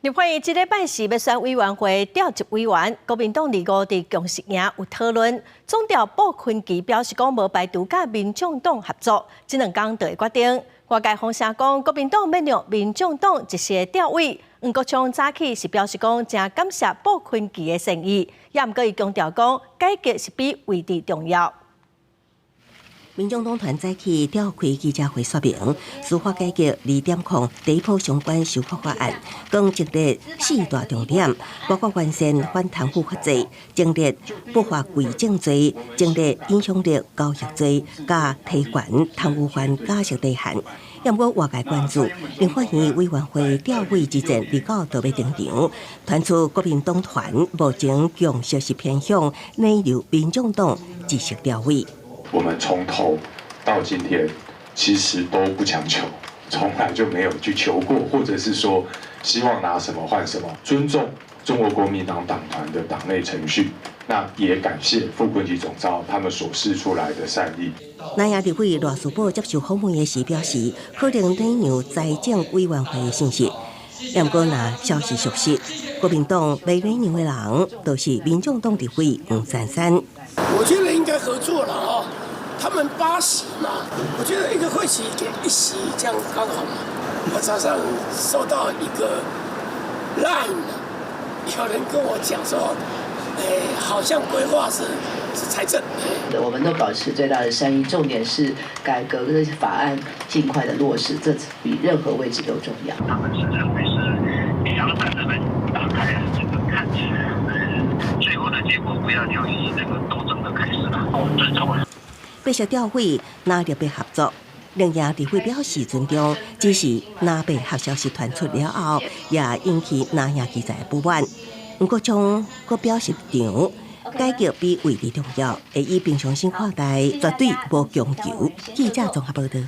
立法院這禮拜四欲選委員會調集委員，國民黨二五佇共識營有討論，總召傅崐萁表示講無排除佮民眾黨合作，這兩工就會決定。外界風聲講國民黨欲讓民眾黨一席調位，黃國昌早起是表示講誠感謝傅崐萁的善意，也毋過伊強調講改革是比位置重要。民眾黨團早起召開記者會說明，司法改革2.0第一波相關修法法案，共增列四大重點，包括完善反貪腐法制、增列不法賄政罪、增列影響力交易罪、佮提懸貪污犯假釋底限。毋過外界關注，立法院委員會調位之戰二九就欲登場，傳出國民黨團目前共識是偏向禮讓民眾黨一席調位。我們從頭到今天，其實都不強求，從來就沒有去求過，或者是說希望拿什麼換什麼。尊重中國國民黨黨團的黨內程序，那也感謝傅崐萁總召他們所釋出來的善意。南亞立委賴士葆接受訪問的時表示，可能禮讓財政委員會的信息。毋過，若消息屬實，國民黨欲禮讓的人，就是民眾黨立委黃珊珊。我覺得應該合作了哦，他們8席嘛，我覺得一個會期給一席，這樣剛好嘛。我早上收到一個 line，有人跟我講說，哎，好像規劃是財政。我們都保持最大的善意，重點是改革這些法案盡快的落實，這比任何位置都重要。他們是認為是兩黨的門打開了，這個看最後的結果不要流於這個鬥爭的開始了，我尊重。欲說調位，哪特別合作？另外，立委表示尊重，只是藍白合消息傳出了後，也引起藍營記者不滿。黃國昌閣表示場，改革比位置重要，會以平常心看待，絕對無強求。記者綜合報道。